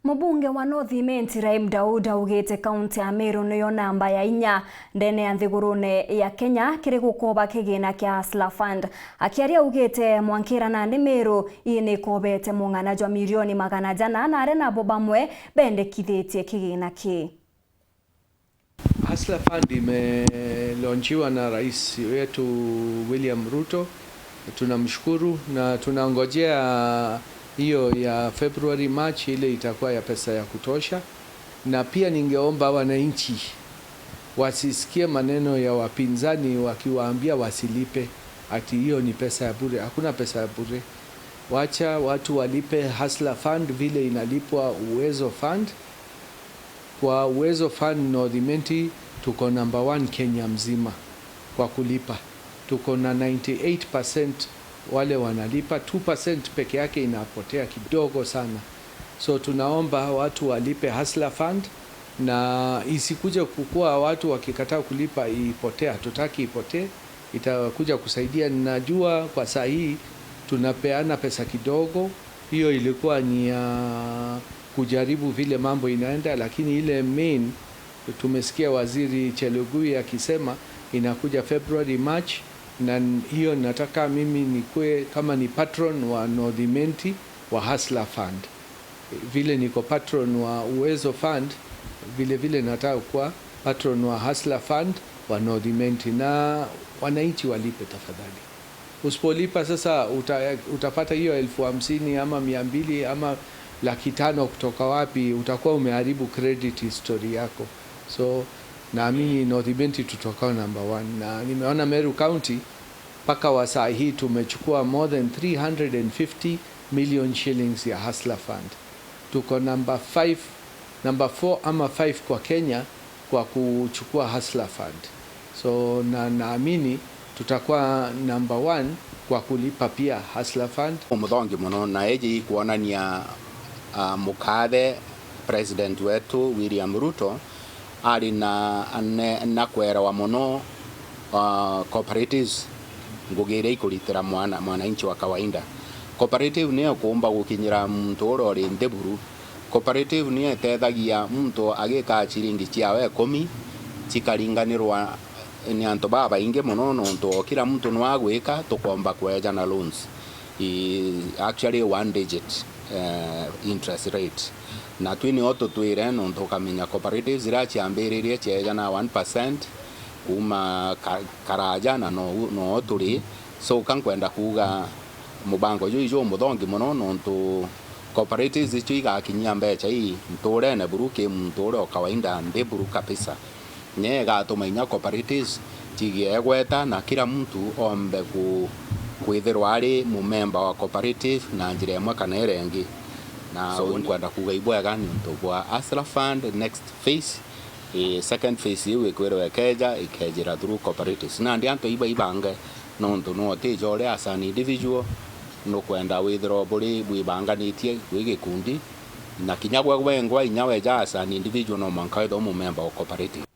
Mubunge wa North Imenti Rahim Daud augite kaunti ya Meru niyo namba ya inya ndene ya nthigurune ya Kenya kiri gukoba kigina kia Hustler Fund. Akiaria augite mwankira nandi Meru ii nikobete mung'ana jwa milioni magana jana na aria nabo bamwe bendekithitie kigina ki. Hustler Fund imelaunchiwa na rais wetu William Ruto, tunamshukuru na tunangojea hiyo ya February, March, ile itakuwa ya pesa ya kutosha. Na pia ningeomba wananchi wasisikie maneno ya wapinzani wakiwaambia wasilipe, ati hiyo ni pesa ya bure. Hakuna pesa ya bure. Wacha watu walipe Hustler Fund vile inalipwa Uwezo Fund. Kwa Uwezo Fund North Imenti tuko number 1 Kenya mzima kwa kulipa, tuko na 98% wale wanalipa, 2% peke yake inapotea kidogo sana. So tunaomba watu walipe Hustler Fund na isikuje kukua watu wakikataa kulipa ipotea. Hatutaki ipotee, itakuja kusaidia. Najua kwa saa hii tunapeana pesa kidogo, hiyo ilikuwa ni ya kujaribu vile mambo inaenda, lakini ile main tumesikia Waziri Chelugui akisema inakuja February, March, na hiyo nataka mimi nikue kama ni patron wa North Imenti wa Hustler Fund. Vile niko patron wa Uwezo Fund, vile vile nataka kuwa patron wa Hustler Fund wa North Imenti, na wananchi walipe tafadhali. Usipolipa sasa utapata hiyo 50,000 ama 200 ama 500,000 kutoka wapi? Utakuwa umeharibu credit history yako. So naamini North Imenti tutakuwa number 1, na nimeona Meru County mpaka wa saa hii tumechukua more than 350 million shillings ya Hustler Fund. Tuko number 5, number 4 ama 5 kwa Kenya kwa kuchukua Hustler Fund. So na naamini tutakuwa number 1 kwa kulipa pia Hustler Fund. Muthongi muno na eji kuonania mukathe president wetu William Ruto ari na kwerewa muno cooperatives ngugi iria ikuritira mwananchi wa kawaida. Cooperative niyo kumba gukinyira muntu uria uri nthi buru. Cooperative niyo itethagia muntu agika ciringi ciawe 10 cikaringanirwa ni antu babaingi muno nontu o kila muntu no agwika tukomba kwejana loans I, actually one digit interest rate na twini o tutwire nontu ukamenya cooperatives iria ciambiririe ciejana 1% kuma karaja na no turi. So kankwenda kuga mubango ju ijo muthongi muno nontu cooperatives icio igakinyia mbeca ii nturene buru ki muntu uria o kawaida nthi buru kabisa nye gatuma inya cooperatives cigie gweta na kila muntu ombe ku kwithirwa ari mumemba wa cooperative na njira imwe kana ira ingi. Na so, nkwenda kuga ibwega ni untu bwa Hustler Fund next phase, second phase iu ikwirwa ikeja ikejira through cooperatives na ndi antu iba ibange nontu no tija uria as an individual nukwenda withirwa buri bwibanganitie gwi gikundi na kinya gwe gwengwa inya weja as an individual no mwanka withirwa mumemba wa cooperative.